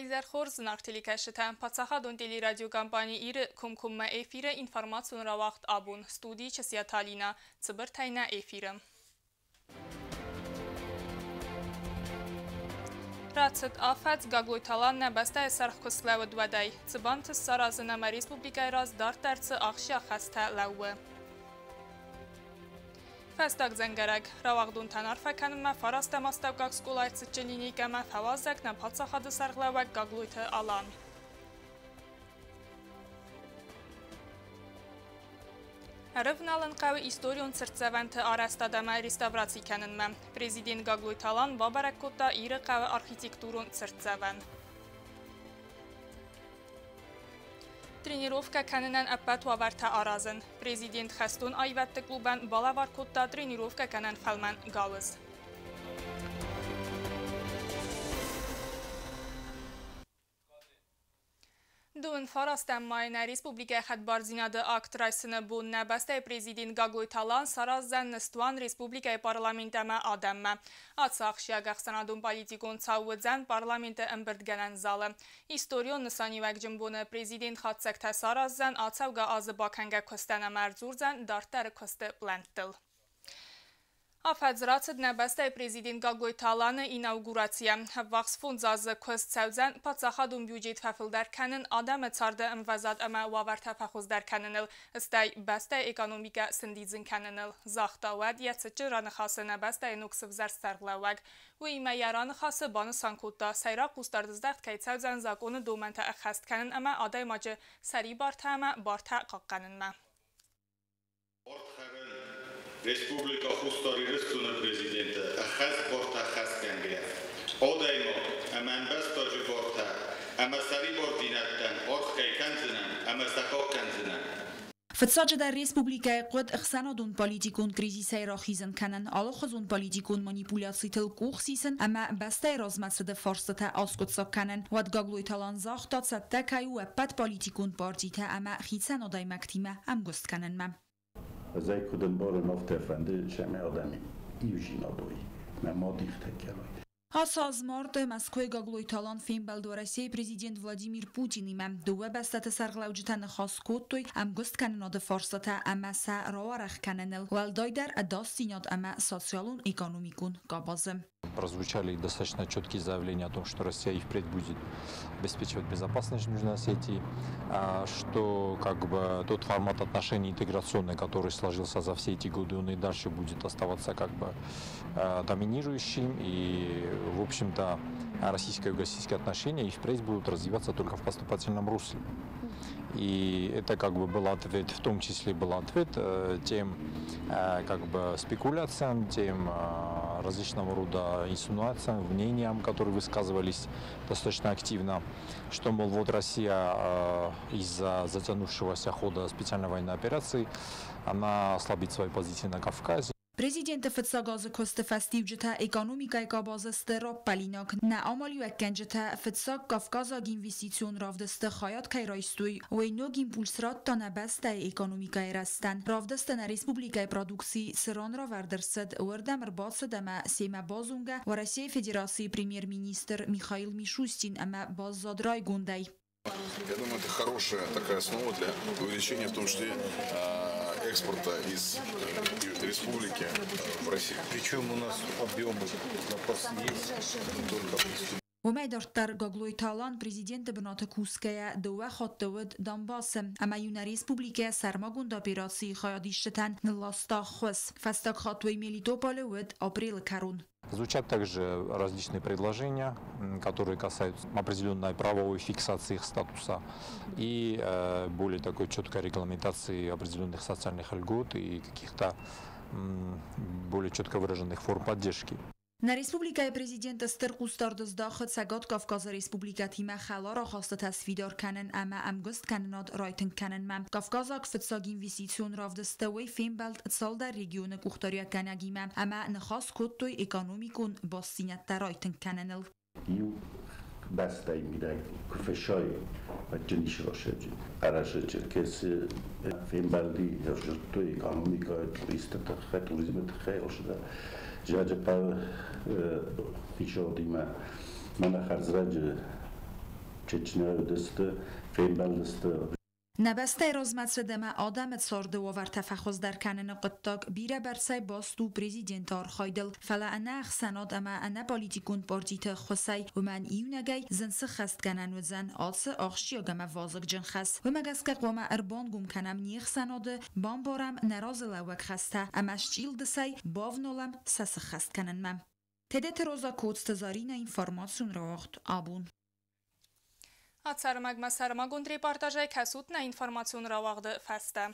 Уӕ хорз, зынаргъ телекӕсджытӕ! Паддзахадон телерадиокомпани Ир-ы комкоммӕ эфиры информацион рауагъд «Абон». Студийы Чысиаты Алинӕ. Цыбыртӕй нӕ эфиры. Рацыд афӕдз, Гаглойты Алан нӕ бӕстӕйы сӕргъ куы слӕууыд, уӕдӕй. Цы бантыст саразын ӕмӕ республикӕйы раз дарддӕр цы ахсджиаг хӕстӕ лӕууы? Фӕстаг дзӕнгӕрӕг. Рауагъдонтӕн арфӕ кӕнынмӕ фарастӕм астӕуккаг скъолайы цытджын линейкӕмӕ фӕуазӕг нӕ паддзахады сӕргълӕууӕг Гаглойты Алан. Ӕрывналын хъӕуы историон цыртдзӕвӕнты арӕзтад ӕмӕ реставраци кӕнынмӕ. Президент Гаглойты Алан бабӕрӕг кодта Иры хъӕуы архитектурон цыртдзӕвӕн. Тренировкӕ кӕнынӕн ӕппӕт уавӕртӕ аразын. Президент хӕстон аивӕдты клубӕн балӕвар кодта тренировкӕ кӕнӕн фӕлмӕн гауыз. 29 майы нӕ республикӕйы хӕдбардзинады акт райсыны бон нӕ бӕстӕйы президент Гаглойты Алан сараздзӕн ныстуан республикӕйы парламент ӕмӕ адӕммӕ. Ацы ахсджиаг ӕхсӕнадон политикон цау уыдзӕн парламенты ӕмбырдгӕнӕн залы. Историон нысаниуӕгджын боны президент хатдзӕгтӕ сараздзӕн ацӕугӕ азы бакӕнгӕ куыстӕн ӕмӕ ӕрдзурдзӕн дарддӕры куысты пълӕнттыл. Афӕдз рацыд нӕ бӕстӕйы президент Гаглойты Аланы инаугурацийӕ. Ӕввахс 5 азы куыст цӕудзӕн паддзахадон бюджет фӕфылдӕр кӕнын, адӕмы царды ӕмвӕзад ӕмӕ уавӕртӕ фӕхуыздӕр кӕныныл, стӕй бӕстӕйы экономикӕ сӕндидзын кӕныныл, загъта уӕд йӕ цытджын раныхасы нӕ бӕстӕйы ног сывзӕрст сӕргълӕууӕг. Уыимӕ йӕ раныхасы банысан кодта, сӕйраг хъусдард здӕхт кӕй цӕудзӕн законы домӕнтӕ ӕххӕст кӕнын ӕмӕ адӕймаджы сӕрибартӕ ӕмӕ бартӕ хъахъхъӕнынмӕ. Республикӕ Хуссар Ирыстоны президенты ӕххӕстбартӕ хӕсгӕнгӕйӕ, адӕймаг ӕмӕ ӕмбӕстаджы бартӕ ӕмӕ сӕрибардзинӕдтӕн аргъ кӕй кӕндзынӕн ӕмӕ сӕ хъахъхъӕндзынӕн. Фыццаджыдӕр республикӕйы хъуыд ӕхсӕнадон политикон кризисӕй рахизын кӕнын, алыхуызон политикон манипуляцитыл къух сисын ӕмӕ бӕстӕйы размӕцыды фарстытӕ аскъуыддзаг кӕнын. Уӕд Гаглойты Алан загъта, цӕттӕ кӕй у ӕппӕт политикон партитӕ ӕмӕ хицӕн адӕймӕгтимӕ ӕмгуыст кӕнынмӕ. Ӕз ӕй куыд ӕмбарын, афтӕ фӕнды, цӕмӕй адӕм иудзинад уой, мӕ ма дихтӕ кӕной. Ацы аз марты Мӕскуыйы Гаглойты Алан фембӕлд Уӕрӕсейы президент Владимир Путинимӕ. Дыууӕ бӕстӕты сӕргълӕуджытӕ ныхас кодтой ӕмгуысткӕнынады фарстатӕ ӕмӕ сӕ рауӕрӕх кӕныныл, уӕлдайдӕр ӕдасдзинад ӕмӕ социалон-экономикон къабазы. Прозвучали достаточно четкие заявления о том, что Россия и впредь будет обеспечивать безопасность Южной Осетии, что как бы тот формат отношений интеграционный, который сложился за все эти годы, он и дальше будет оставаться как бы доминирующим. И, в общем-то, российско-юго-осетинские отношения и впредь будут развиваться только в поступательном русле. И это как бы был ответ, в том числе был ответ тем как бы спекуляциям, тем различного рода инсинуациям, мнениям, которые высказывались достаточно активно, что, мол, вот Россия из-за затянувшегося хода специальной военной операции, она ослабит свои позиции на Кавказе. Президенты фыццаг азы куысты фӕстиуджытӕ экономикӕйы къабазы сты раппӕлинаг. Нӕ амалиуӕггӕнджытӕ фыццаг Кавказаг инвестицион равдысты хайад кӕй райстой, уый ног импульс радта нӕ бӕстӕйы экономикӕйы рӕзтӕн. Равдысты нӕ республикӕйы продукци цы ран равӕрд ӕрцыд, уырдӕм ӕрбацыд ӕмӕ семӕ базонгӕ Уӕрӕсейы Федерацийы премьер-министр Михаил Мишустин ӕмӕ баззад райгондӕй. Я думаю, это хорошая такая основа для увеличения, в том числе, экспорта из республики в Россию. Причем у нас объемы запас есть, только Уымӕй дарддӕр Гаглойты Алан президенты бынаты кусгӕйӕ дыууӕ хатты уыд Донбассы ӕмӕ-иу нӕ республикӕйӕ сӕрмагонд операцийы хайадисджытӕн нылласта ӕххуыс. Фӕстаг хатт уый Мелитополы уыд апрелы кӕрон. Звучат также различные предложения, которые касаются определенной правовой фиксации их статуса и более такой четкой регламентации определенных социальных льгот и каких-то более четко выраженных форм поддержки. Нӕ республикӕйы президент стыр хъусдард здахы Цӕгат Кавказы республикӕтимӕ хӕлар ахастытӕ сфидар кӕнын ӕмӕ ӕмгуысткӕнынад райтынг кӕнынмӕ. Кавказаг фыццаг инвестицион равдысты уый фембӕлд цалдӕр регионы къухдариуӕггӕнӕгимӕ ӕмӕ ныхас кодтой экономикон бастдзинӕдтӕ райтынг кӕныныл. Иу бӕстӕйы мидӕг куы фӕсай Джынис рӕстӕджы, Хъӕрӕсе-Черкесы фембӕлди ӕвзӕрдтой экономикӕйы, туристы тыххӕй, туризмы тыххӕй алцыдӕр. Зӕджыхъӕуы хицауадимӕ мӕнӕ хӕрзрӕджы Чечняйы уыдысты, фембӕлдысты. Нӕ бӕстӕйы размӕцыд ӕмӕ адӕмы царды уавӕртӕ фӕхуыздӕр кӕныны хъуыддаг бирӕбӕрцӕй баст у президенты архайдыл, фӕлӕ ӕнӕ ӕхсӕнад ӕмӕ ӕнӕ политикон партиты ӕххуысӕй уымӕн иунӕгӕй зын сыххӕстгӕнӕн уыдзӕн ацы ахсджиаг ӕмӕ вазыгджын хӕс. Уымӕ гӕсгӕ хъуамӕ ӕрбангом кӕнӕм не хсӕнады, бамбарӕм нӕ разылӕууӕг хӕстӕ ӕмӕ счъилдысӕй бавналӕм сӕ сыххӕст кӕнынмӕ. Тедеты Роза, Коцты Зарина, информацион рауагъд «Абон». Ацы ӕрмӕгмӕ сӕрмагонд репортажӕй кӕсут нӕ информацион рауагъды фӕстӕ.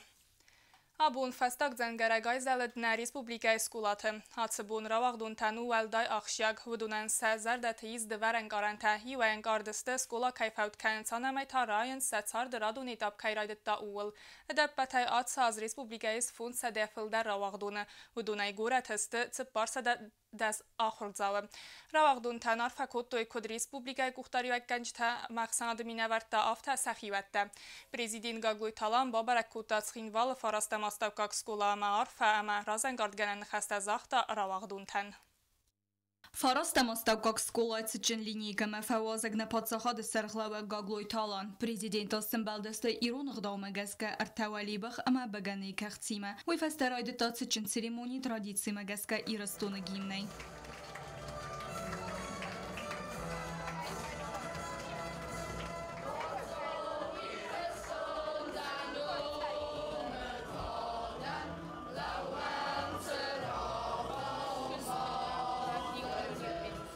Абон фӕстаг дзӕнгӕрӕг айзӕлыд нӕ республикӕйы скъолаты. Ацы бон рауагъдонтӕн у уӕлдай ахсджиаг. Уыдонӕн сӕ зӕрдӕты ис дывӕр ӕнкъарӕнтӕ. Иуӕй ӕнкъард сты, скъола кӕй фӕуд кӕнынц, аннӕмӕй та райынц, сӕ царды радон этап кӕй райдыдта, ууыл. Ӕдӕппӕтӕй ацы аз республикӕйы ис 500 фылдӕр рауагъдоны. Уыдонӕй горӕты сты 410 ахуырдзауы. Рауагъдонтӕн арфӕ кодтой куыд республикӕйы къухдариуӕггӕнджытӕ ӕмӕ ӕхсӕнады минӕвӕрттӕ, афтӕ сӕхиуӕттӕ. Президент Гаглойты Алан бабӕрӕг кодта Цхинвалы фарастӕм астӕуккаг скъола ӕмӕ арфӕ ӕмӕ разӕнгардгӕнӕн ныхӕстӕ загъта рауагъдонтӕн. Фарастӕм астӕуккаг скъолайы цытджын линейкӕмӕ фӕуазӕг нӕ паддзахады сӕргълӕууӕг Гаглойты Алан. Президентыл сӕмбӕлдысты ирон ӕгъдаумӕ гӕсгӕ ӕртӕ уӕлибӕх ӕмӕ бӕгӕныйы кӕхцимӕ. Уый фӕстӕ райдыдта цытджын церемони традицимӕ гӕсгӕ Ирыстоны гимнӕй.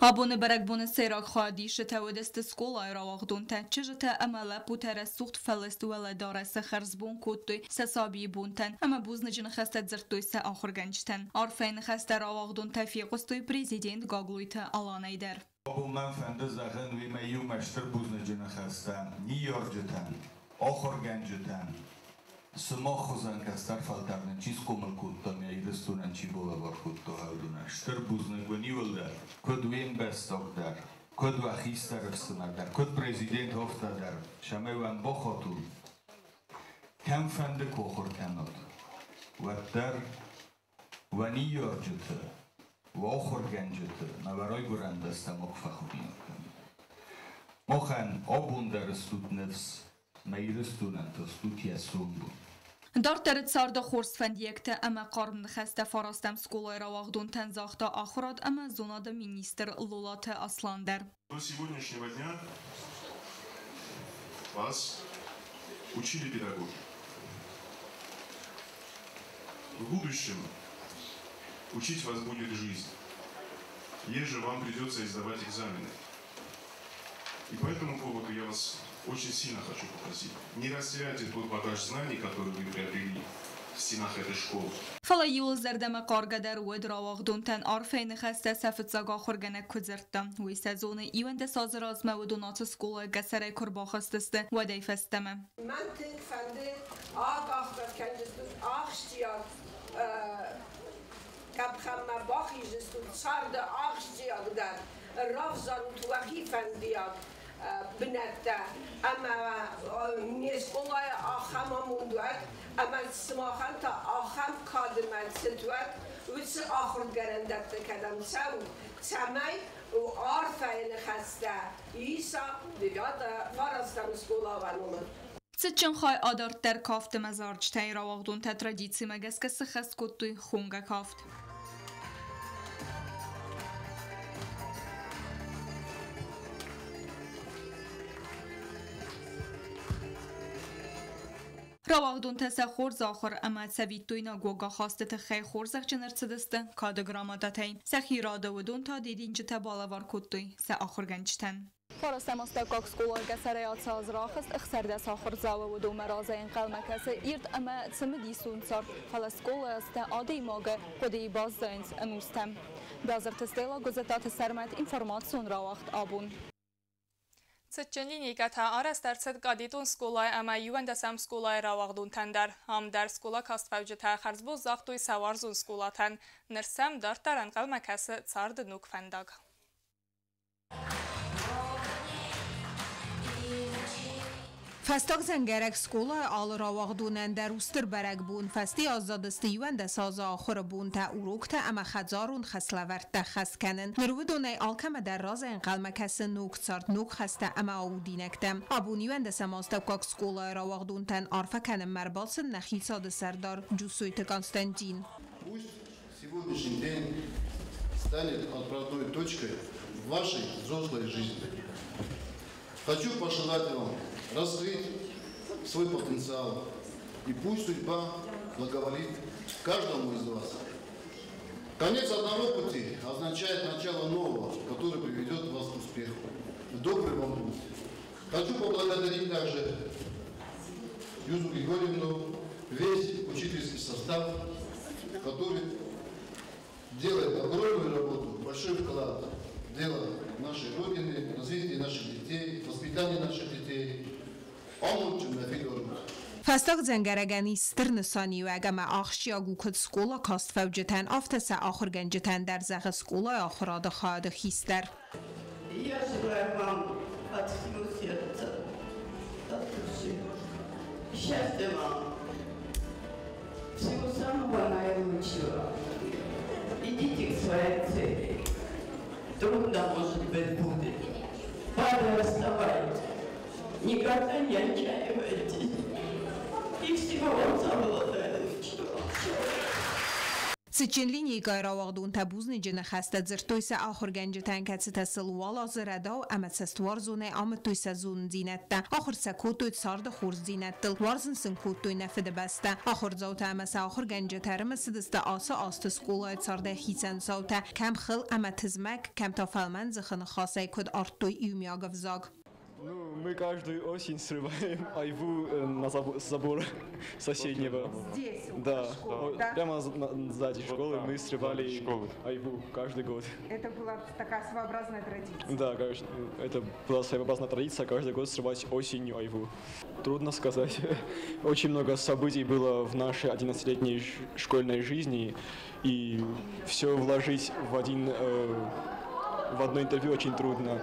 Абоны бӕрӕгбоны сӕйраг хайадисджытӕ уыдысты скъолайы рауагъдонтӕ, чызджытӕ ӕмӕ лӕппутӕ рӕсугъд фӕлыст уӕлӕдарӕсы хӕрзбон кодтой сӕ сабийы бонтӕн ӕмӕ бузныджы ныхӕстӕ дзырдтой сӕ ахуыргӕнджытӕн. Арфӕйы ныхӕстӕ рауагъдонтӕ фехъуыстой президент Гаглойты Аланӕй дӕр. Абон мӕн фӕнды зӕгъын уемӕ иумӕ стыр бузныджы ныхӕстӕ ныййарджытӕн, ахуыргӕнджытӕн, сымах хуызӕн кӕстӕр фӕлтӕр нын чи схъомыл кодта, нӕ Ирыстонӕн чи балӕвар кодта, уыдонӕн. Стыр бузныг уын иуылдӕр, куыд уе мбӕстаг дӕр, куыд уӕ хистӕр ӕфсымӕр дӕр, куыд президент афтӕ дӕр, цӕмӕй уӕм бахатут, кӕмфӕнды куы ахуыр кӕнат, уӕддӕр уӕ ныййарджыты, уӕ ахуыргӕнджыты мӕ уӕ райгуырӕн бӕстӕ мах фӕхудинаг кӕнут. Махӕн абон дӕр стут ныфс, мӕ Ирыстонӕн та стут йӕ сомбон. Дарддӕры царды хорз фӕндиӕгтӕ ӕмӕ хъарм ныхӕстӕ фарастӕм скъолайы рауагъдонтӕн загъта ахуырад ӕмӕ зонады министр Лолаты Аслан дӕр. До сегодняшнего дня вас учили педагоги. В будущем учить вас будет жизнь. Ей же вам придется издавать экзамены. И по этому поводу я вас очень сильно хочу попросить, не растеряйте тот багаж знаний, который вы приобрели в стенах этой школы. Фӕлӕ иуыл зӕрдӕмӕ хъаргӕдӕр уыд рауагъдонтӕн арфӕйы ныхӕстӕ сӕ фыццаг ахуыргӕнӕг куы дзырдта. Уый сӕ зоны 11 азы размӕ уыдон ацы скъолайы къӕсӕрӕй куы рбахызтысты, уӕдӕй фӕстӕмӕ. Мӕн тынг фӕнды акъахдзӕф кӕнджыстут ахсджиаг къӕпхӕнмӕ бахиздзыстут царды ахсджиагдӕр, равзарут уӕхи фӕндиаг бынӕттӕ ӕмӕ не скъолайы ахӕм амонд уӕд, ӕмӕ сымахӕн та ахӕм кадымӕ цыт уӕд, уыцы ахуыргӕнӕндӕтты кӕдӕм цӕут, цӕмӕй арфӕйы ныхӕстӕ иса девятая фарастӕм скъола уӕ номыл. Цытджын хай адарддӕр кафты ӕмӕ зарджытӕй. Рауагъдонтӕ традицимӕ гӕсгӕ сыххӕст кодтой хонгӕ кафт. Рауагъдонтӕ сӕ хорз ахуыр ӕмӕ цӕвиттойнаг уагахасты тыххӕй хорзӕхджын ӕрцыдысты кады грамотатӕй. Сӕхи рады уыдон та дидинджытӕ балӕвар кодтой сӕ ахуыргӕнджытӕн. Фарастӕм астӕуккаг скъолайы къӕсӕрӕй ацы аз рахызт 16 ахуырдзауы. Уыдонмӕ разӕй ӕнхъӕлмӕ кӕсы ирд ӕмӕ цымыдисон цард, фӕлӕ скъолайы азтӕ адӕймагы хъуыдыйы баззайынц ӕнустӕм. Базырты Стелла, Гуызӕтаты Сӕрмӕт, информацион рауагъд «Абон». Цытджын линейкӕтӕ арӕзт ӕрцыд кадетон скъолайы ӕмӕ 11-ӕм скъолайы рауагъдонтӕн дӕр. Ам дӕр скъола кастфӕуджытӕ хӕрзбон загътой сӕ уарзон скъолатӕн. Ныр сӕм дарддӕр ӕнхъӕлмӕ кӕсы царды ног фӕндаг. Фӕстаг дзӕнгӕрӕг скъолайы алы рауагъдонӕн дӕр у стыр бӕрӕгбон. Фӕсте аззадысты 11 азы ахуыры бонтӕ, уроктӕ ӕмӕ хӕдзарон хӕслӕвӕрдтӕ хӕс кӕнын. Ныр уыдонӕй алкӕмӕ дӕр разӕй ӕнхъӕлмӕ кӕсы ног цард, ног хӕстӕ ӕмӕ аудинӕгтӕ. Абон 11-ӕм астӕуккаг скъолайы рауагъдонтӕн арфӕ кӕнынмӕ ӕрбацыд нӕ хицауады сӕрдар Джусойты Константин. Пусть сегодняшний день станет отправной точкой в вашей взрослой жизни. Хочу пожелать вам раскрыть свой потенциал. И пусть судьба благоволит каждому из вас. Конец одного пути означает начало нового, который приведет вас к успеху. Добрый вам путь. Хочу поблагодарить также Юзу Григорьевну, весь учительский состав, который делает огромную работу, большой вклад в дело нашей Родины, развитие наших детей, воспитание наших детей. Фӕстаг дзӕнгӕрӕгӕн ис стыр нысаниуӕг ӕмӕ ахсджиаг у куыд скъола кастфӕуджытӕн, афтӕ сӕ ахуыргӕнджытӕн дӕр, зӕгъы скъолайы ахуырады хайады хистӕр. Я желаю вам от всего сердца, от души. Счастья вам, всего самого наилучшего. Идите к своей цели. Трудно, может быть, будет. Падая, вставайте. Никогда не отчаивайтесь. И всего вам самого наилучшего. Цытджын линейкӕйы рауагъдонтӕ бузныджы ныхӕстӕ дзырдтой сӕ ахуыргӕнджытӕн, кӕцытӕ сыл уал азы рӕдау ӕмӕ цӕстуарзонӕй амыдтой сӕ зонындзинӕдтӕ. Ахуыр сӕ кодтой царды хорздзинӕдтыл, уарзын сын кодтой нӕ фыдыбӕстӕ. Ахуырдзаутӕ ӕмӕ сӕ ахуыргӕнджытӕ ӕрымысыдысты ацы азты скъолайы цардӕй хицӕн цаутӕ, кӕм хыл ӕмӕ тызмӕг, кӕм та фӕлмӕн дзыхы ныхасӕй куыд ардтой иумиаг ӕвзаг. Ну, мы каждую осень срываем айву на забор соседнего. Здесь, у Да, школы, да? Прямо сзади школы мы срывали айву каждый год. Это была такая своеобразная традиция. Да, конечно, это была своеобразная традиция, каждый год срывать осенью айву. Трудно сказать. Очень много событий было в нашей 11-летней школьной жизни, и все вложить в одно интервью очень трудно.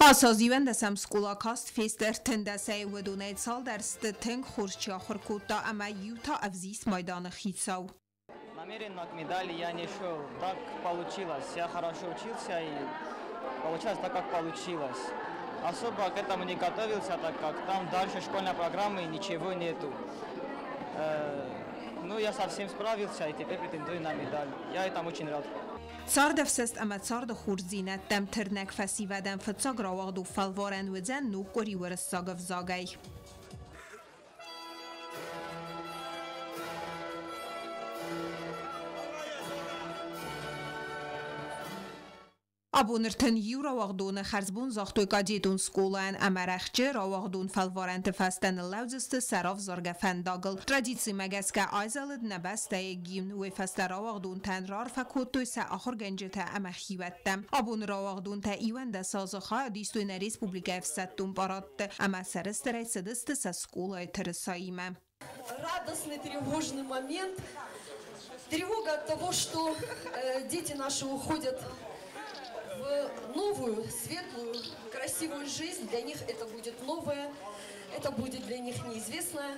Ацы аз 11-ӕм скъола каст фесты 13-ӕй, уыдонӕй цалдӕр сты тынг хорз чи ахуыр кодта ӕмӕ иу та ӕвзист майданы хицау. Намеренно к медали я не шел. Так получилось. Я хорошо учился и получилось так, как получилось. Особо к этому не готовился, так как там дальше школьной программы ничего нету. Ну, я совсем справился и теперь претендую на медаль. Я этому очень рад. Цардӕфсӕст ӕмӕ царды хорздзинӕдтӕм тырнӕг фӕсивӕдӕн фыццаг рауагъдон фӕлварӕн уыдзӕн ног къуыри уырыссаг ӕвзагӕй. Абон 31 рауагъдоны хӕрзбон загътой кадетон скъолайӕн ӕмӕ рӕхджы рауагъдон фӕлварӕнты фӕстӕ ныллӕудзысты сӕ равзаргӕ фӕндагыл. Традицимӕ гӕсгӕ айзӕлыд нӕ бӕстӕйы гимн, уый фӕстӕ рауагъдонтӕн раарфӕ кодтой сӕ ахуыргӕнджытӕ ӕмӕ хиуӕттӕ. Абоны рауагъдонтӕ 11 азы хайад истой нӕ республикӕйы ӕфсӕддон парадты ӕмӕ сӕрыстырӕй цыдысты сӕ скъолайы тырысаимӕ. Радостный, тревожный момент. Тревога от того, что дети наши уходят в новую, светлую, красивую жизнь. Для них это будет новое, это будет для них неизвестное.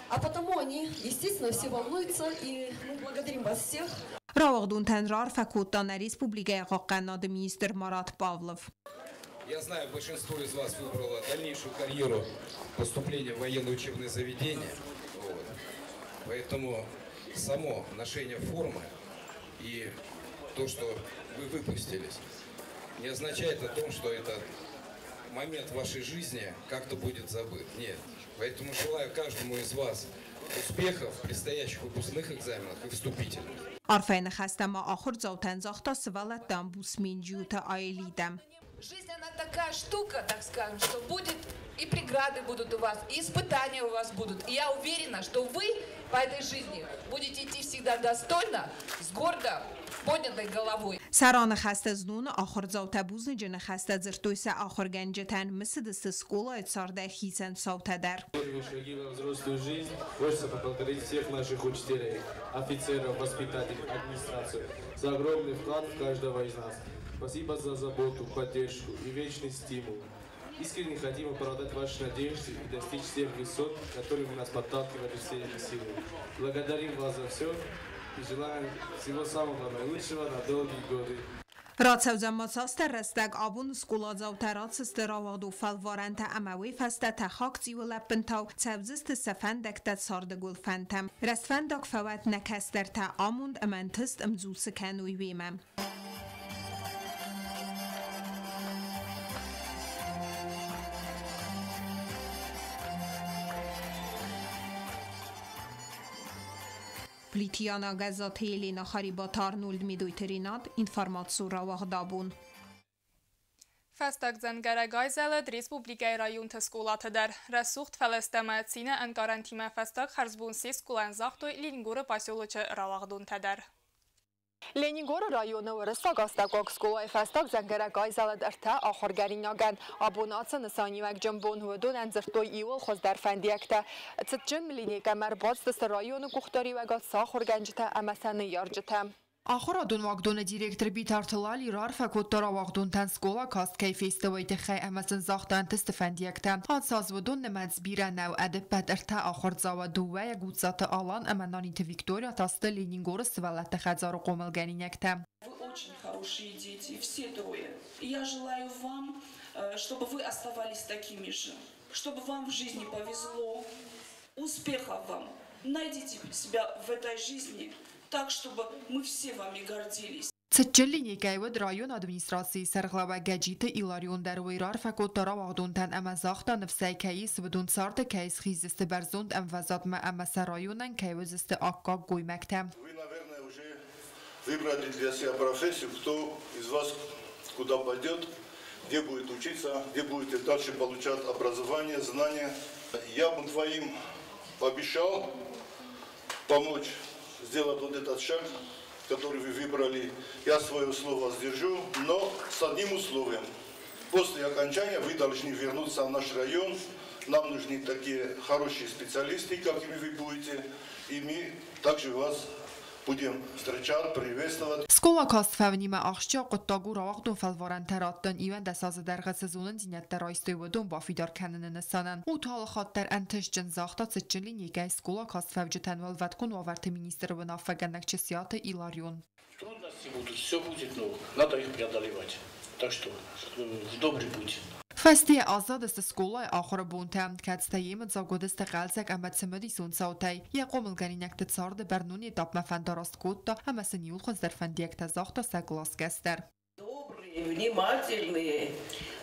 А потому они, естественно, все волнуются, и мы благодарим вас всех. Рауагъдонтӕн раарфӕ кодта нӕ республикӕйы хъахъхъӕнынады министр Марат Павлов. Я знаю, большинство из вас выбрало дальнейшую карьеру поступления в военное учебное заведение. Вот. Поэтому само ношение формы и то, что вы выпустились, не означает о том, что этот момент в вашей жизни как-то будет забыт. Нет. Поэтому желаю каждому из вас успехов в предстоящих выпускных экзаменах и вступительных. Арфӕйы ныхӕстӕ ма ахуырдзаутӕн загъта сывӕллӕттӕн буц Менджиуты Аэлитӕ. Жизнь, она такая штука, так скажем, что будет и преграды будут у вас, и испытания у вас будут. И я уверена, что вы по этой жизни будете идти всегда достойно, с гордо поднятой головой. Сӕ раныхӕсты зноны ахуырдзаутӕ бузныджы ныхӕстӕ дзырдтой сӕ ахуыргӕнджытӕн, мысыдысты скъолайы цардӕй хицӕн цаутӕ дӕр. Первые шаги во взрослую жизнь хочется поблагодарить всех наших учителей, офицеров, воспитателей, администрацию за огромный вклад в каждого из нас. Спасибо за заботу, поддержку и вечный стимул. Искренне хотим оправдать ваши надежды и достичь тех высот, которые вы нас подталкивали всеми силами. Благодарим вас за все и желаем всего самого наилучшего на долгие годы. Рацӕудзӕн ма цасдӕр рӕстӕг, абон скъоладзаутӕ ратдзысты рауагъдон фӕлварӕнтӕ ӕмӕ уый фӕстӕ тӕхаг цъиуы лӕппынтау цӕудзысты сӕ фӕндӕгтӕ царды гуылфӕнтӕм. Рӕствӕндаг фӕуӕд нӕ кӕстӕртӕ, амонд ӕмӕ ӕнтыст ӕмдзу цы кӕной уемӕ. Плиты Яна, Гӕззаты Елена, Харибаты Арнольд, Медойты Ренат, информацион рауагъд абон. Фӕстаг дзӕнгӕрӕг айзӕлыд республикӕйы районты скъолаты дӕр. Рӕсугъд фӕлыстӕ ӕмӕ цины ӕнкъарӕнтимӕ фӕстаг хӕрзбон се скъолайӕн загътой Ленингоры поселочы рауагъдонтӕ дӕр. Ленингоры районы уырыссаг астӕуккаг скъолайы фӕстаг дзӕнгӕрӕг айзӕлыд ӕртӕ ахуыргӕнинагӕн. Абон ацы нысаниуӕгджын бон уыдонӕн дзырдтой иууыл хуыздӕр фӕндиӕгтӕ. Цытджын линейкӕмӕ ӕрбацыдысты районы къухдариуӕгад сӕ ахуыргӕнджытӕ ӕмӕ сӕ ныййарджытӕ. Ахуырадон уагдоны директор Битарты Лали раарфӕ кодта рауагъдонтӕн скъола каст кӕй фесты, уый тыххӕй ӕмӕ сын загъта ӕнтысты фӕндиӕгтӕ. Ацы аз уыдон нымӕц бирӕ нӕу, ӕдӕппӕт ӕртӕ ахуырдзауы, дыууӕйӕ Гуццаты Алан ӕмӕ Наниты Виктория та сты Ленингоры сывӕллӕтты хӕдзары хъомылгӕнинӕгтӕ. Вы очень хорошие дети, все трое. Я желаю вам, чтобы вы оставались такими же, чтобы вам в жизни повезло, успехов вам. Найдите себя в этой жизни так, чтобы мы все вами гордились. Цытджын линейкӕйы уыд районы администрацийы сӕргълӕууӕг Гӕджиты Иларион дӕр. Уый раарфӕ кодта рауагъдонтӕн ӕмӕ загъта, ныфсӕй кӕй ис, уыдон царды кӕй схиздзысты бӕрзонд ӕмвӕзадмӕ ӕмӕ сӕ районӕн кӕй уыдзысты аккаг гоймӕгтӕ. Вы, наверное, уже выбрали для себя профессию, кто из вас куда пойдет, где будет учиться, где будете дальше получать образование, знания. Я бы двоим пообещал помочь сделать вот этот шаг, который вы выбрали. Я свое слово сдержу, но с одним условием. После окончания вы должны вернуться в наш район. Нам нужны такие хорошие специалисты, какими вы будете, и мы также вас будем встречать, приветствовать. Скъола каст фӕуынимӕ ахсджиаг хъуыддаг у рауагъдон фӕлварӕнтӕ раттын. 11 азы дӕргъы цы зонындзинӕдтӕ райстой, уыдон бафидар кӕныны нысанӕн. Ут алы хатт дӕр ӕнтыстджын, загъта цытджын линейкӕйы скъола каст фӕуджытӕн уӕлвӕткон уавӕрты министры уынаффӕгӕнӕг Чысиаты Иларион. Трудности будут, все будет, но надо их преодолевать. Так что в добрый путь. Фӕстейӕ аззадысты скъолайы ахуыры бонтӕ, кӕцытӕ йемыдзаг уыдысты хъӕлдзӕг ӕмӕ цымыдисон цаутӕй. Йӕ хъомылгӕнинӕгты царды бӕрнон этапмӕ фӕндараст кодта ӕмӕ сын иууыл хуыздӕр фӕндиӕгтӕ загъта сӕ къласгӕс дӕр. Добрые, внимательные,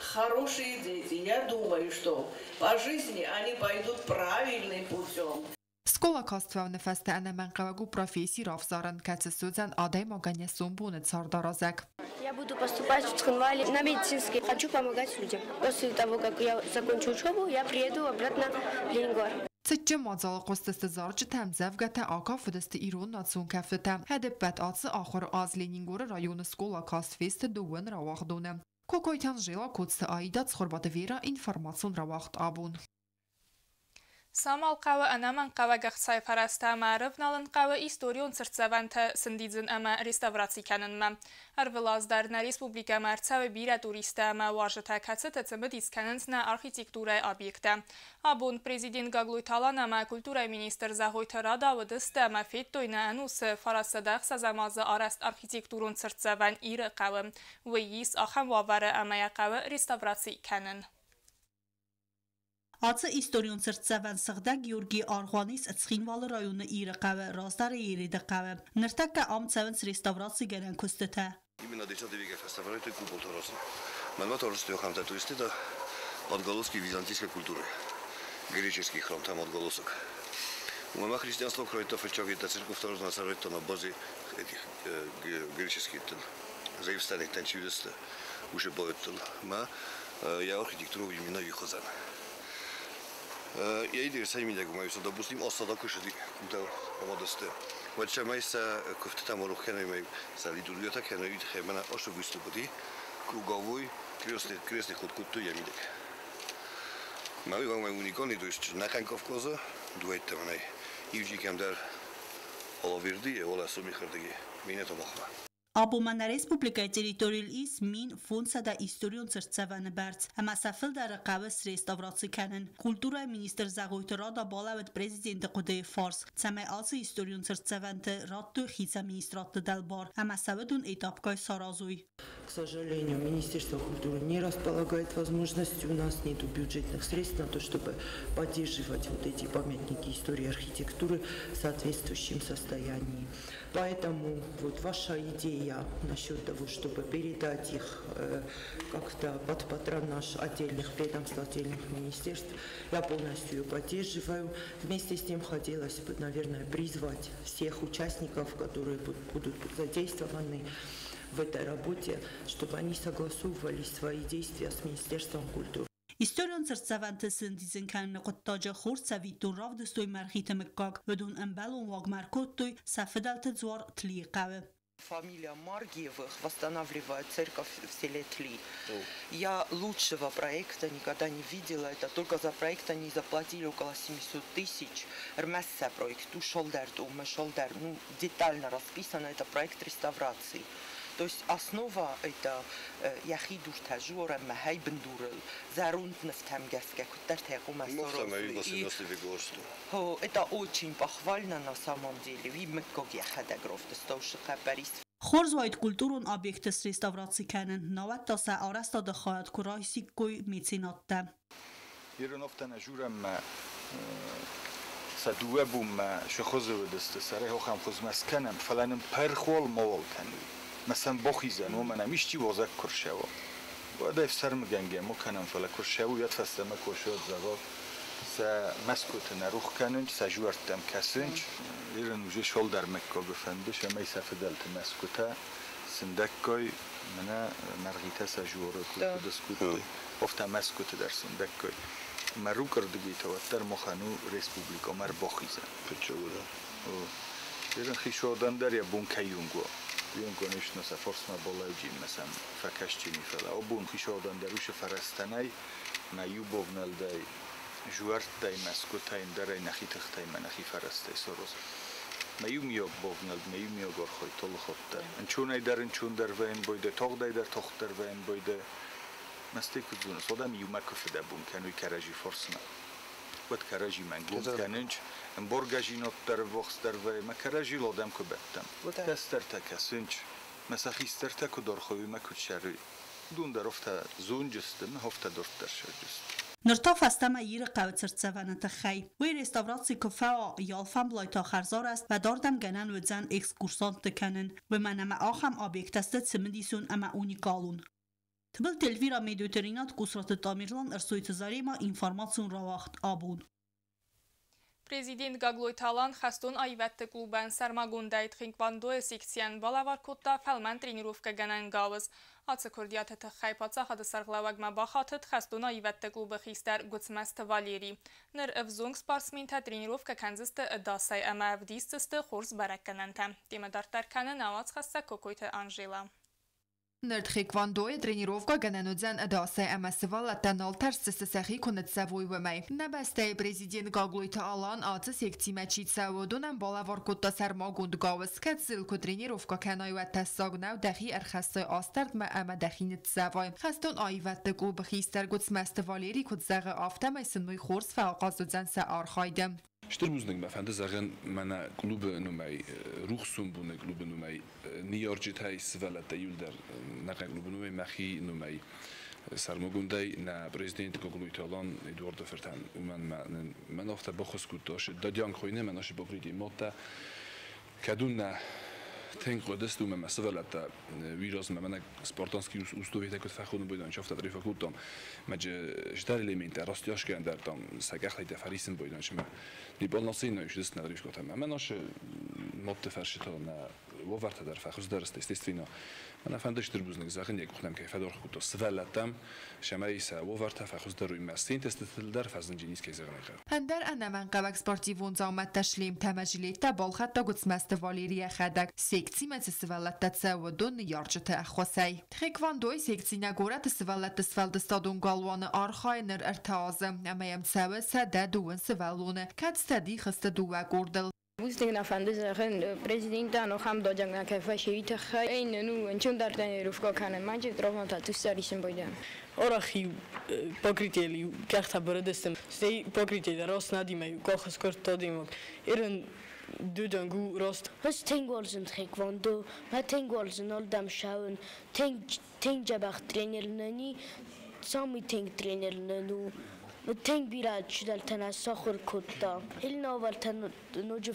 хорошие дети. Я думаю, что по жизни они пойдут правильным путем. Скъола каст фӕуыны фӕстӕ ӕнӕмӕнгхъӕуӕг у професси равзарын, кӕцы суыдзӕн адӕймагӕн йӕ сомбоны цардаразӕг. Я буду поступать в Цхинвале на медицинский. Хочу помогать людям. После того, как я закончу учебу, я приеду обратно в Ленингор. Цытджын мадзалы хъуыстысты зарджытӕ, ӕмдзӕвгӕтӕ, акафыдысты ирон национ кӕфтытӕ. Ӕдӕппӕт ацы ахуыры аз Ленингоры районы скъола каст фесты дыууын рауагъдоны. Кокойты Анжела, Коцты Аида, Цхуырбаты Вера, информацион рауагъд абон. Самал хъӕуы ӕнӕмӕнгхъӕуӕг ӕхцайы фӕрӕзтӕ ӕмӕ ӕрывналын хъӕуы историон цыртдзӕвӕнтӕ сӕндидзын ӕмӕ реставраци кӕнынмӕ. Ӕрвылаз дӕр нӕ республикӕмӕ ӕрцӕуы бирӕ туристтӕ ӕмӕ уазджытӕ, кӕцытӕ цымыдис кӕнынц нӕ архитектурӕйы объекттӕ. Абон президент Гаглойты Алан ӕмӕ культурӕйы министр Зӕгъойты Рада уыдысты ӕмӕ федтой нӕ ӕнусы 906-ӕм азы арӕзт архитектурон цыртдзӕвӕн Иры хъӕуы. Уый ис ахӕм уавӕры ӕмӕ йӕ хъӕуы реставраци кӕнын. Ацы историон цыртдзӕвӕн Сыгъдӕг Георгийы аргъуан ис Цхинвалы районы Иры хъӕуы, раздӕры Ереды хъӕуы. Ныртӕккӕ ам цӕуынц реставрацигӕнӕн куыстытӕ. Именно X веке реставрируют купол Тороса. Мӕнмӕ Торосты ахӕмтӕ туристы это отголоски византийской культуры. Греческий храм там отголосок. Мӕнмӕ христианство кроет фыццаг это церковь Торос на базе этих греческих заивстанных чудес уже боеттыл. Ма я архитектуру именно юхозан. Я идея мидӕг ма допустим осада кушали куда омадасты. Вот майса кофтета морухена и са литургията кена и хемена ошо выступати круговой крестный ход кутту я мидӕг. Ма ви вам уникальный, то есть на Кавказа, дуэт там най. Ивджикам дар алавирди, ола сумихардиги, минета махва. Абон ма нӕ республикӕйы территорийыл ис 1500 историон цыртдзӕвӕны бӕрц, ӕмӕ сӕ фылдӕры хъӕуы среставраци кӕнын. Культурӕйы министр Зӕгъойты Рада балӕууыд президенты хъуыдыйы фарс, цӕмӕй ацы историон цыртдзӕвӕнты радтой хицӕн министрадты дӕлбар ӕмӕ сӕ уыдон этапгай саразой. К сожалению, Министерство культуры не располагает возможностью, у нас нет бюджетных средств на то, чтобы поддерживать вот эти памятники истории и архитектуры в соответствующем состоянии. Поэтому вот ваша идея насчет того, чтобы передать их как-то под патронаж отдельных ведомств, отдельных министерств, я полностью ее поддерживаю. Вместе с тем хотелось бы, наверное, призвать всех участников, которые будут задействованы в этой работе, чтобы они согласовывали свои действия с Министерством культуры. Историон цыртдзӕвӕнты сӕндидзын кӕныны хъуыддаджы хорз цӕвиттон равдыстой Мӕргъиты мыггаг. Уыдон ӕмбӕлон уагмӕ ӕркодтой сӕ фыдӕлты дзуар Тлийы хъӕуы. Фамилия Маргиевых восстанавливает церковь в селе Тли. Я лучшего проекта никогда не видела. Это только за проект они заплатили около 700 тысяч. Рмессе проект ушел дер, ну, детально расписано, это проект реставрации. То есть основа это яхидурта жора махай бендурл зарунд нефтем геске Это очень похвально на самом деле. Хорз уаид культурон объектты среставраци кӕнын, науӕд та сӕ арӕзтады хайад куы райсиккой меценаттӕ. Иронофтӕ журӕммӕ сӕ дыууӕ бонмӕ сӕ уыдысты, сӕ райхохӕм хуызмӕ скӕнӕм, фӕлӕ нын пӕрхол мауал кӕной. مثلا бохизӕн, уымӕн ӕм исчи возӕг куы рцӕуа. Уӕд ӕфсӕрмыгӕнгӕ мо кӕнӕм, фӕлӕ куы рцӕуа, уӕд фӕстӕмӕ куы рцӕуа, зӕгъа, сӕ мӕскуыты нӕ рух кӕнынц, сӕ жуӕрттӕм кӕсынц. Ирын уже шолдар мыггагы фӕнды, цӕмӕй сӕ фыдӕлты мӕскуытӕ сындӕггай мӕнӕ Мӕргъитӕ сӕ жуоры куыд скодтой, афтӕ мӕскуыты дӕр сындӕггай. Мӕ рукъырдыгӕй та уӕддӕр махӕн у республикӕ, мӕ ӕрбахизӕн. Ирын хицауадӕн дӕр йӕ бон кӕй уынг уа. Юн, конечно, сӕ форсмӕ балӕуджин, мӕ сӕм фӕкӕсджыни, фӕлӕ абон хицауадӕн дӕр уыцы фӕрӕзтӕ нӕй, мӕ иу бавнӕлдӕй жуӕрттӕй, мӕскуытӕй, ӕндӕрӕй нӕхи тыхтӕй мӕ нӕхи фӕрӕзтӕй саразын. Мӕ иумиаг бавнӕлд, мӕ иумиаг архайд алыхатт дӕр. Ӕнцонӕй дӕр ӕнцондӕр вӕййын байдайы, тагъдӕй дӕр тагъддӕр вӕййын байдайы. Мӕстӕй куыд зоныс, адӕм иумӕ куы фыдӕбон кӕной кӕрӕдзи фарсмӕ, уӕд кӕрӕдзи мӕнгом кӕнынц, ӕмбаргӕзинад дӕр ӕввахсдӕр вӕййы, мӕ кӕрӕдзийыл адӕм куы бӕттӕм. Уӕд кӕстӕртӕ кӕсынц, мӕ сӕ хистӕртӕ куыд архайой мӕ куыд цӕрой. Уыдон дӕр афтӕ зонджысты мӕ афтӕ дарддӕр цӕрджысты. Ныр та фӕстӕмӕ Иры хъӕуы цыртдзӕвӕны тыххӕй. Уый реставраци куы фӕуа, йӕ алфӕмблай та хӕрзарӕзт, уӕд ардӕм гӕнӕн уыдзӕн экскурсантты кӕнын. Уымӕн ӕмӕ ахӕм объекттӕ сты цымыдисон ӕмӕ уникалон. Тыбылты Эльвира, Медойты Ринат, Къусраты Тамерлан, Ӕрсойты Заремӕ, информацион рауагъд Абон. Президент Гаглойты Алан хӕстон аивӕдты клубӕн сӕрмагондӕй тхеквондойы секцийӕн балӕвар кодта фӕлмӕн тренировкӕгӕнӕн гауыз. Ацы куырдиаты тыххӕй паддзахады сӕргълӕууӕгмӕ бахатыд хӕстон аивӕдты клубы хистӕр Гуыцмӕзты Валери. Ныр ӕвзонг спортсментӕ тренировкӕ кӕндзысты ӕдасӕй ӕмӕ ӕвдисдзысты хорз бӕрӕггӕнӕнтӕ. Темӕ дарддӕр кӕны нӕ уацхӕссӕг Кокойты Анжела. Ныр тхеквондойы тренировкӕ гӕнӕн уыдзӕн ӕдасӕй ӕмӕ сывӕллӕттӕ нал тӕрсдзысты сӕхи куы ныццӕвой, уымӕй. Нӕ бӕстӕйы президент Гаглойты Алан ацы секцимӕ чи цӕуы, уыдонӕн балӕвар кодта сӕрмагонд гауыз. Кӕд сыл куы тренировкӕ кӕнай, уӕд тӕссаг нӕу дӕхи ӕрхӕссай астӕрдмӕ ӕмӕ дӕхи ныццӕвай. Хӕстон аивӕдты клубы хистӕр Гуыцмӕзты Валери куыд зӕгъы, афтӕмӕй сын уый хорз фӕахъаз уыдзӕн сӕ архайды. Стыр бузныг мӕ фӕнды зӕгъын мӕнӕ клубы номӕй, Рухсумбуны клубы номӕй, ныййарджытӕй сывӕллӕттӕ иуылдӕр нӕхъӕн клубы номӕй, мӕхи номӕй, сӕрмагондӕй нӕ президент Гаглойты Алан Эдуарды фыртӕн, уымӕн мӕн афтӕ баххуыс кодта, Дадиан хойны, мӕн асы бакрити мадта, кӕд уын нӕ тынг хъуыдысты, уымӕн мӕ сывӕллӕттӕ уый размӕ мӕнӕ спартанский условиятӕ куыд фӕхоны бойдан, афтӕ тарифа кодтам. Мӕджы стар элементтӕ растяжкӕн дӕр там сӕ къӕхтӕй фӕрисын бойдан, мӕ неполноценно ис нӕ тариф кодтам. Мӕ нашы мадты фӕрсытӕ нӕ уавӕртӕ дӕр фӕхуыздӕр сты, естественно. Мӕнӕ фӕнды стыр бузныг зӕгъын, йӕ къухтӕм кӕй фӕдаргъ кодта сывӕллӕттӕм, цӕмӕй сӕ уавӕртӕ фӕхуыздӕр уой, мӕ сцентӕстытыл дӕр фӕзынджынис, кӕй зӕгъын ӕй хъӕуы. Ӕндӕр ӕнӕмӕнгхъӕуӕг спортивон дзаумӕттӕ, шлемтӕ ӕмӕ жилеттӕ балхӕдта Гуыцмӕзты Валери йӕхӕдӕг. Секцимӕ цы сывӕллӕттӕ цӕуы, уыдон ныййарджыты ӕххуысӕй. Тхеквондойы секци нӕ горӕты сывӕллӕтты сфӕлдыстадон галуаны архайы ныр 3 азы, ӕмӕ йӕм цӕуы 120 сывӕллоны, кӕд сӕ дих сты дыууӕ къордыл. Бузныг нӕ фӕнды зӕгъын президентӕн ахӕм доджагнӕ кӕй фӕсивы тыххӕй. Ну, ӕнцондӕр тренировкӕ кӕнын, мӕнчы травматӕ цъусдӕр исын байдайӕм. Арӕх-иу покрытийыл-иу къӕхтӕ бырыдысты, стӕй покрытийы раст надимӕ-иу къах скъуырдта адӕймаг. Ерын дудӕнг у раст. Ӕз тынг уарзын тхэквондо, мӕ тынг уарзын ардӕм ссӕуын. Тынг тынг дзӕбӕх тренер нын и, самый тынг тренер нын у. Тынг бирӕ чидӕртӕ нӕ сахуыр кодта. Иннӕ ноджы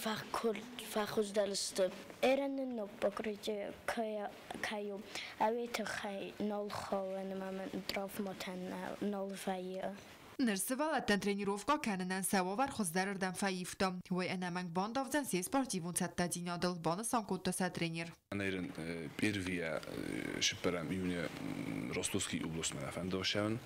фӕхуыздӕр сты. Ерын нын ног покрытие кӕй у, уый тыххӕй нал хауӕн ӕмӕ травматӕ нал вӕййы. Ныр сывӕллӕттӕн тренировкӕ кӕнынӕн сӕ уавӕр хуыздӕрырдӕм фӕивта. Уый ӕнӕмӕнг бандавдзӕн се спортивон цӕттӕдзинадыл, банысан кодта сӕ тренер. Нерын первия 4 июня Ростовский областмӕ фӕндавсӕн.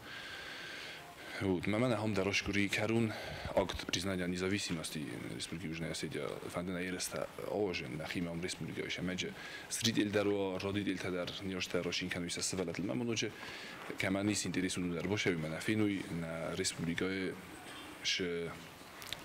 Вот, мӕ хам дӕр кӕрон акт признания независимости Республики Южная Осетия фӕнды нӕ ерыстӕ аразын нӕхимӕ ам республикӕйы сӕмӕджы зритель дӕр уа, родителтӕ дӕр ниозтӕ рашин кӕной сӕ сывӕллӕттыл. Мӕ ноджы кӕмӕн ис интерес уыдон дӕр башӕуй мӕнӕ фенуй нӕ республикӕйы шы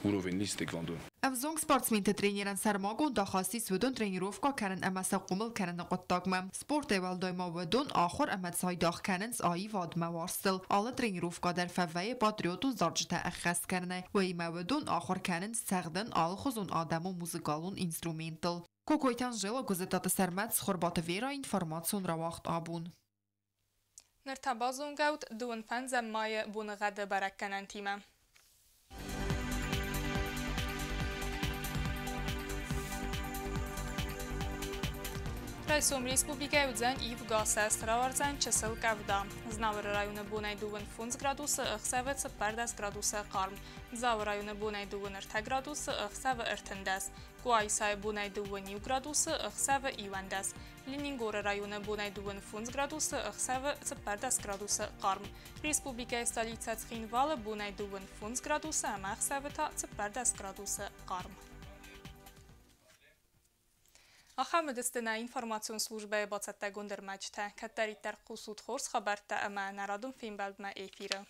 уровень ис тхэквондо. Ӕвзонг спортсменты тренерӕн сӕрмагонд ахаст ис уыдон тренировкӕ кӕнын ӕмӕ сӕ хъомыл кӕныны хъуыддагмӕ. Спортӕй уӕлдай ма уыдон ахуыр ӕмӕ цайдагъ кӕнынц аивадмӕ уарзтыл. Алы тренировкӕ дӕр фӕвӕййы патриотон зарджытӕ ӕххӕст кӕнынӕй. Уыимӕ уыдон ахуыр кӕнынц цӕгъдын алыхуызон адӕмон музыкалон инструменттыл. Кокойты Анжела, Гуызытаты Сӕрмӕт, Цхуырбаты Вера, информацион рауагъд «Абон». Ныр та базонгӕут 25 майы боныгъӕды бӕрӕггӕнӕнтимӕ. Райсом республикӕйы уыдзӕн ивгӕ сӕст, рауардзӕн чысыл къӕвда. Знауыры районы бонӕй 25 градусы, ӕхсӕвы 14 градусы хъарм. Дзауы районы бонӕй 23 градусы, ӕхсӕвы 13. Къуайсайы бонӕй 21 градусы, ӕхсӕвы 11. Ленингоры районы бонӕй 25 градусы, ӕхсӕвы 14 градусы хъарм. Республикӕйы столицӕ Цхинвалы бонӕй 25 градусы ӕмӕ ӕхсӕвы та 14 градусы хъарм. Ахӕм уыдысты нӕ информацион службӕйы бацӕттӕгонд ӕрмӕджытӕ. Кӕддӕриддӕр хъусут хорз хабӕрттӕ ӕмӕ нӕ радон фембӕлдмӕ эфиры.